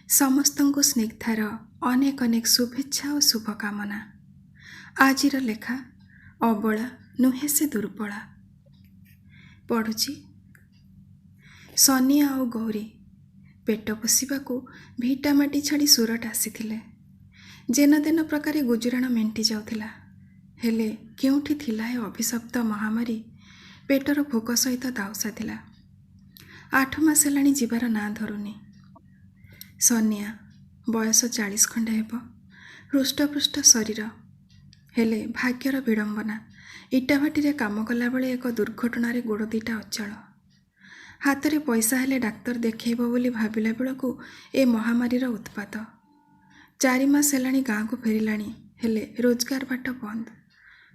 ସମସ୍ତଙ୍କୁ ସ୍ନିଗ୍ଧାର ଅନେକ ଅନେକ ଶୁଭେଚ୍ଛା ଓ ଶୁଭକାମନା। ଆଜିର ଲେଖା ଅବଳା ନୁହେଁ ସେ ଦୁର୍ବଳା। ପଢ଼ୁଛି। ସନିଆ ଆଉ ଗୌରୀ ପେଟ ପୋଷିବାକୁ ଭିଟାମାଟି ଛାଡ଼ି ସୁରଟ ଆସିଥିଲେ। ଯେନତେନ ପ୍ରକାରେ ଗୁଜୁରାଣ ମେଣ୍ଟି ଯାଉଥିଲା। ହେଲେ କେଉଁଠି ଥିଲା ଏ ଅଭିଶପ୍ତ ମହାମାରୀ? ପେଟର ଭୋକ ସହିତ ଦାଉ ସାଧିଲା। 8 ମାସ ହେଲାଣି ଯିବାର ନାଁ ଧରୁନି। ସନିଆ ବୟସ 40 ଖଣ୍ଡେ ହେବ, ହୃଷ୍ଟପୃଷ୍ଟ ଶରୀର। ହେଲେ ଭାଗ୍ୟର ବିଡ଼ମ୍ବନା, ଇଟାଭାଟିରେ କାମ କଲାବେଳେ ଏକ ଦୁର୍ଘଟଣାରେ ଗୋଡ଼ ଦୁଇଟା ଅଚଳ। ହାତରେ ପଇସା ହେଲେ ଡାକ୍ତର ଦେଖେଇବ ବୋଲି ଭାବିଲା ବେଳକୁ ଏ ମହାମାରୀର ଉତ୍ପାତ। 4 ମାସ ହେଲାଣି ଗାଁକୁ ଫେରିଲାଣି, ହେଲେ ରୋଜଗାର ବାଟ ବନ୍ଦ।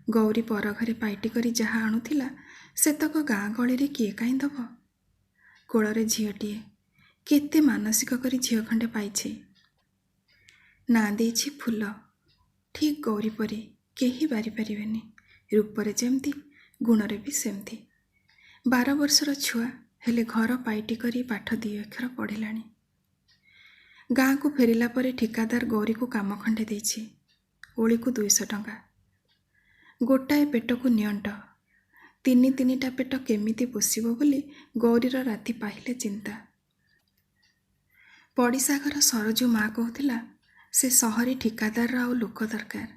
ଗୌରୀ ପର ଘରେ ପାଇଟି କରି ଯାହା ଆଣୁଥିଲା ସେତକ ଗାଁ ଗହଳିରେ କିଏ କାହିଁ ଦେବ? କୋଳରେ ଝିଅଟିଏ, କେତେ ମାନସିକ କରି ଝିଅ ଖଣ୍ଡେ ପାଇଛି। ନାଁ ଦେଇଛି ଫୁଲ। ଠିକ୍ ଗୌରୀ ପରି କେହି ବାରିପାରିବେନି। ରୂପରେ ଯେମିତି, ଗୁଣରେ ବି ସେମିତି। 12 ବର୍ଷର ଛୁଆ, ହେଲେ ଘର ପାଇଟି କରି ପାଠ 2 ଅକ୍ଷର ପଢ଼ିଲାଣି। ଗାଁକୁ ଫେରିଲା ପରେ ଠିକାଦାର ଗୌରୀକୁ କାମ ଖଣ୍ଡେ ଦେଇଛି। ଓଳିକୁ 200 ଟଙ୍କା। ଗୋଟାଏ ପେଟକୁ ନିଅଣ୍ଟ, 3 3ଟା ପେଟ କେମିତି ପୋଷିବ ବୋଲି ଗୌରୀର ରାତି ପାହିଲେ ଚିନ୍ତା। ପଡ଼ିଶା ଘର ସରୋଜୁ ମା କହୁଥିଲା, ସେ ସହରୀ ଠିକାଦାରର ଆଉ ଲୋକ ଦରକାର।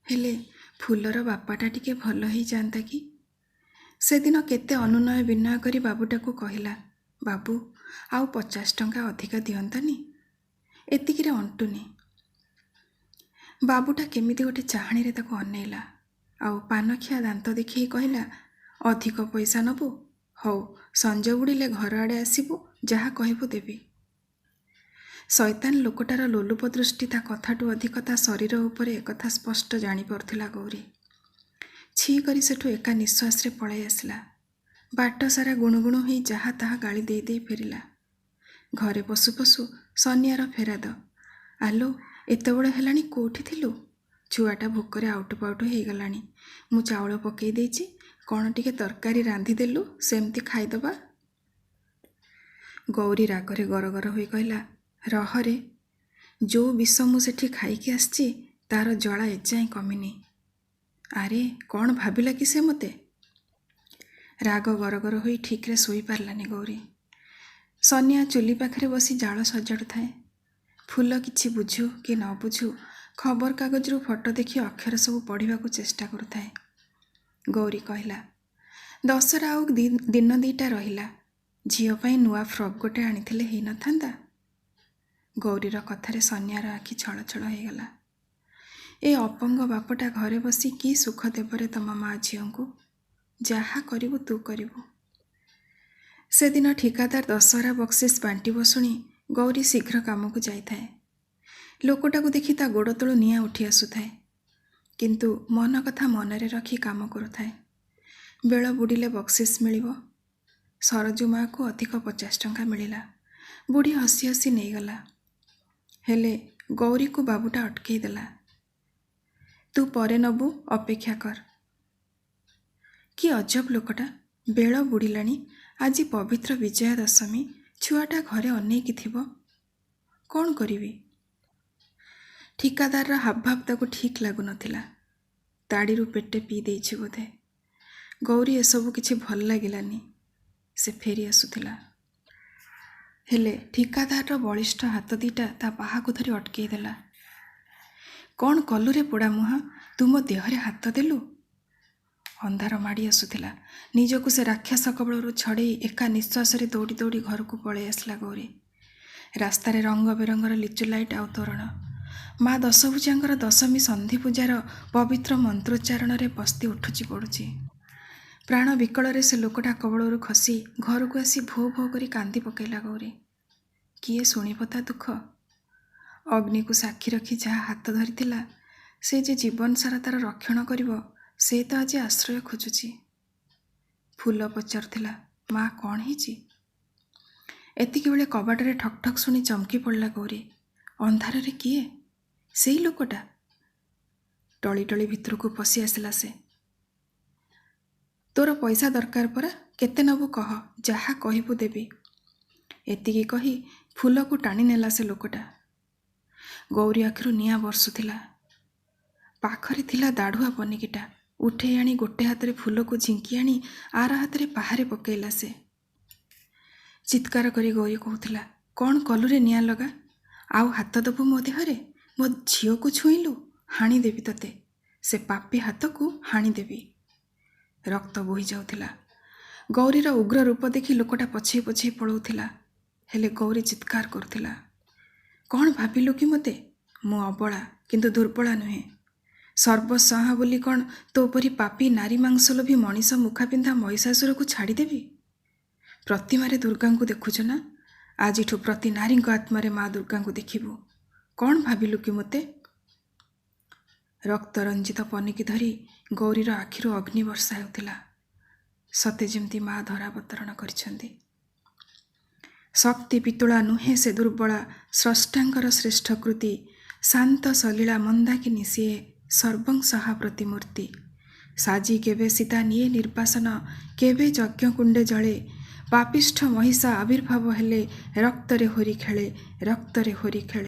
ହେଲେ ଫୁଲର ବାପାଟା ଟିକେ ଭଲ ହେଇଯାଆନ୍ତା କି? ସେଦିନ କେତେ ଅନୁନୟ ବିନୟ କରି ବାବୁଟାକୁ କହିଲା, ବାବୁ ଆଉ 50 ଟଙ୍କା ଅଧିକ ଦିଅନ୍ତାନି? ଏତିକିରେ ଅଣ୍ଟୁନି। ବାବୁଟା କେମିତି ଗୋଟେ ଚାହାଣୀରେ ତାକୁ ଅନେଇଲା, ଆଉ ପାନଖିଆ ଦାନ୍ତ ଦେଖେଇ କହିଲା, ଅଧିକ ପଇସା ନେବୁ? ହଉ, ସଞ୍ଜ ବୁଡ଼ିଲେ ଘର ଆଡ଼େ ଆସିବୁ, ଯାହା କହିବୁ ଦେବି। ଶୈତାନ ଲୋକଟାର ଲୋଲୁପ ଦୃଷ୍ଟି ତା କଥାଠୁ ଅଧିକ ତା ଶରୀର ଉପରେ ଏକଥା ସ୍ପଷ୍ଟ ଜାଣିପାରୁଥିଲା ଗୌରୀ। ଛି କରି ସେଠୁ ଏକା ନିଶ୍ୱାସରେ ପଳାଇ ଆସିଲା। ବାଟ ସାରା ଗୁଣୁଗୁଣୁ ହୋଇ ଯାହା ତାହା ଗାଳି ଦେଇ ଦେଇ ଫେରିଲା। ଘରେ ପଶୁ ପଶୁ ସନିଆର ଫେରାଦ, ଆଲୋ ଏତେବେଳ ହେଲାଣି କେଉଁଠି ଥିଲୁ? ଛୁଆଟା ଭୋକରେ ଆଉଟୁ ପାଉଟୁ ହେଇଗଲାଣି। ମୁଁ ଚାଉଳ ପକେଇ ଦେଇଛି, କ'ଣ ଟିକେ ତରକାରୀ ରାନ୍ଧିଦେଲୁ, ସେମିତି ଖାଇଦେବା। ଗୌରୀ ରାଗରେ ଗରଗର ହୋଇ କହିଲା, ରହରେ, ଯେଉଁ ବିଷ ମୁଁ ସେଠି ଖାଇକି ଆସିଛି ତାର ଜଳା ଏଯାଏଁ କମିନି। ଆରେ କ'ଣ ଭାବିଲା କି ସେ ମୋତେ? ରାଗ ଗରଗର ହୋଇ ଠିକ୍ରେ ଶୋଇପାରିଲାନି ଗୌରୀ। ସନିଆ ଚୁଲି ପାଖରେ ବସି ଜାଳ ସଜାଡ଼ୁଥାଏ। ଫୁଲ କିଛି ବୁଝୁ କି ନ ବୁଝୁ ଖବରକାଗଜରୁ ଫଟୋ ଦେଖି ଅକ୍ଷର ସବୁ ପଢ଼ିବାକୁ ଚେଷ୍ଟା କରୁଥାଏ। ଗୌରୀ କହିଲା, ଦଶହରା ଆଉ ଦିନ 2ଟା ରହିଲା, ଝିଅ ପାଇଁ ନୂଆ ଫ୍ରକ୍ ଗୋଟେ ଆଣିଥିଲେ ହେଇନଥାନ୍ତା? ଗୌରୀର କଥାରେ ସନିଆର ଆଖି ଛଳଛଳ ହେଇଗଲା। ଏ ଅପଙ୍ଗ ବାପଟା ଘରେ ବସି କି ସୁଖ ଦେବରେ ତମ ମା ଝିଅଙ୍କୁ? ଯାହା କରିବୁ ତୁ କରିବୁ। ସେଦିନ ଠିକାଦାର ଦଶହରା ବକ୍ସିସ୍ ବାଣ୍ଟିବ ଶୁଣି ଗୌରୀ ଶୀଘ୍ର କାମକୁ ଯାଇଥାଏ। ଲୋକଟାକୁ ଦେଖି ତା ଗୋଡ଼ ତଳୁ ନିଆଁ ଉଠି ଆସୁଥାଏ, କିନ୍ତୁ ମନ କଥା ମନରେ ରଖି କାମ କରୁଥାଏ। ବେଳ ବୁଡ଼ିଲେ ବକ୍ସିସ୍ ମିଳିବ। ସରଜୁ ମାଆକୁ ଅଧିକ 50 ଟଙ୍କା ମିଳିଲା। ବୁଢ଼ୀ ହସି ହସି ନେଇଗଲା। ହେଲେ ଗୌରୀକୁ ବାବୁଟା ଅଟକେଇ ଦେଲା। ତୁ ପରେ ନେବୁ, ଅପେକ୍ଷା କର। କି ଅଜବ ଲୋକଟା! ବେଳ ବୁଡ଼ିଲାଣି, ଆଜି ପବିତ୍ର ବିଜୟା ଦଶମୀ, ଛୁଆଟା ଘରେ ଅନେଇକି ଥିବ, କ'ଣ କରିବି? ଠିକାଦାରର ହାବଭାବ ତାକୁ ଠିକ୍ ଲାଗୁନଥିଲା। ତାଡ଼ିରୁ ପେଟେ ପିଇ ଦେଇଛି ବୋଧେ। ଗୌରୀ ଏସବୁ କିଛି ଭଲ ଲାଗିଲାନି। ସେ ଫେରି ଆସୁଥିଲା, ହେଲେ ଠିକାଦାରର ବଳିଷ୍ଠ ହାତ 2ଟା ତା ବାହାକୁ ଧରି ଅଟକେଇ ଦେଲା। କ'ଣ କଲୁରେ ପୋଡ଼ାମୁହାଁ, ତୁ ମୋ ଦେହରେ ହାତ ଦେଲୁ? ଅନ୍ଧାର ମାଡ଼ି ଆସୁଥିଲା। ନିଜକୁ ସେ ରାକ୍ଷସ କବଳରୁ ଛଡ଼େଇ ଏକା ନିଶ୍ୱାସରେ ଦୌଡ଼ି ଦୌଡ଼ି ଘରକୁ ପଳେଇ ଆସିଲା ଗୌରୀ। ରାସ୍ତାରେ ରଙ୍ଗ ବେରଙ୍ଗର ଲିଚୁ ଲାଇଟ୍ ଆଉ ତୋରଣ। ମା ଦଶଭୁଜାଙ୍କର ଦଶମୀ ସନ୍ଧି ପୂଜାର ପବିତ୍ର ମନ୍ତ୍ରୋଚ୍ଚାରଣରେ ବସ୍ତି ଉଠୁଛି ପଡ଼ୁଛି। ପ୍ରାଣ ବିକଳରେ ସେ ଲୋକଟା କବଳରୁ ଖସି ଘରକୁ ଆସି ଭୋ ଭୋ କରି କାନ୍ଦି ପକେଇଲା ଗୌରୀ। କିଏ ଶୁଣିବ ତା ଦୁଃଖ? ଅଗ୍ନିକୁ ସାକ୍ଷୀ ରଖି ଯାହା ହାତ ଧରିଥିଲା, ସେ ଯେ ଜୀବନ ସାରା ତାର ରକ୍ଷଣ କରିବ, ସେ ତ ଆଜି ଆଶ୍ରୟ ଖୋଜୁଛି। ଫୁଲ ପଚାରୁଥିଲା, ମା କ'ଣ ହେଇଛି? ଏତିକିବେଳେ କବାଟରେ ଠକ୍ ଠକ୍ ଶୁଣି ଚମକି ପଡ଼ିଲା ଗୌରୀ। ଅନ୍ଧାରରେ କିଏ? ସେଇ ଲୋକଟା। ଟଳି ଟଳି ଭିତରକୁ ପଶି ଆସିଲା ସେ। ତୋର ପଇସା ଦରକାର ପରା, କେତେ ନେବୁ କହ, ଯାହା କହିବୁ ଦେବି। ଏତିକି କହି ଫୁଲକୁ ଟାଣିନେଲା ସେ ଲୋକଟା। ଗୌରୀ ଆଖିରୁ ନିଆଁ ବର୍ଷୁଥିଲା। ପାଖରେ ଥିଲା ଦାଢ଼ୁଆ ପନିକିଟା। ଉଠେଇ ଆଣି ଗୋଟେ ହାତରେ ଫୁଲକୁ ଝିଙ୍କି ଆଣି ଆର ହାତରେ ପାହାରେ ପକେଇଲା ସେ। ଚିତ୍କାର କରି ଗୌରୀ କହୁଥିଲା, କ'ଣ କଲୁରେ ନିଆଁ ଲଗା? ଆଉ ହାତ ଦେବୁ ମୋ ଦେହରେ? ମୋ ଝିଅକୁ ଛୁଇଁଲୁ? ହାଣିଦେବି ତତେ, ସେ ପାପୀ ହାତକୁ ହାଣିଦେବି। ରକ୍ତ ବୋହି ଯାଉଥିଲା। ଗୌରୀର ଉଗ୍ର ରୂପ ଦେଖି ଲୋକଟା ପଛେଇ ପଛେଇ ପଳାଉଥିଲା। ହେଲେ ଗୌରୀ ଚିତ୍କାର କରୁଥିଲା, କ'ଣ ଭାବିଲୁ କି ମୋତେ? ମୁଁ ଅବଳା, କିନ୍ତୁ ଦୁର୍ବଳା ନୁହେଁ। ସର୍ବସହା ବୋଲି କ'ଣ ତୋ ପରି ପାପୀ ନାରୀ ମାଂସ ଲୋଭୀ ମଣିଷ ମୁଖା ପିନ୍ଧା ମହିଷାସୁରକୁ ଛାଡ଼ିଦେବି? ପ୍ରତିମାରେ ଦୁର୍ଗାଙ୍କୁ ଦେଖୁଛୁ ନା? ଆଜିଠୁ ପ୍ରତି ନାରୀଙ୍କ ଆତ୍ମାରେ ମା ଦୁର୍ଗାଙ୍କୁ ଦେଖିବୁ। କ'ଣ ଭାବିଲୁ କି ମୋତେ? ରକ୍ତରଞ୍ଜିତ ପନିକି ଧରି ଗୌରୀର ଆଖିରୁ ଅଗ୍ନି ବର୍ଷା ହେଉଥିଲା, ସତେ ଯେମିତି ମା ଧରାବତରଣ କରିଛନ୍ତି। ଶକ୍ତି ପିତୁଳା ନୁହେଁ ସେ ଦୁର୍ବଳା, ସ୍ରଷ୍ଟାଙ୍କର ଶ୍ରେଷ୍ଠ କୃତି। ଶାନ୍ତ ସଲୀଳା ମନ୍ଦାକିନୀ ସିଏ, ସର୍ବଂସହା ପ୍ରତିମୂର୍ତ୍ତି। ସାଜି କେବେ ସୀତା ନିଏ ନିର୍ବାସନ, କେବେ ଯଜ୍ଞକୁଣ୍ଡେ ଜଳେ। ପାପିଷ୍ଠ ମହିଷା ଆବିର୍ଭାବ ହେଲେ ରକ୍ତରେ ହୋରି ଖେଳେ, ରକ୍ତରେ ହୋରି ଖେଳେ।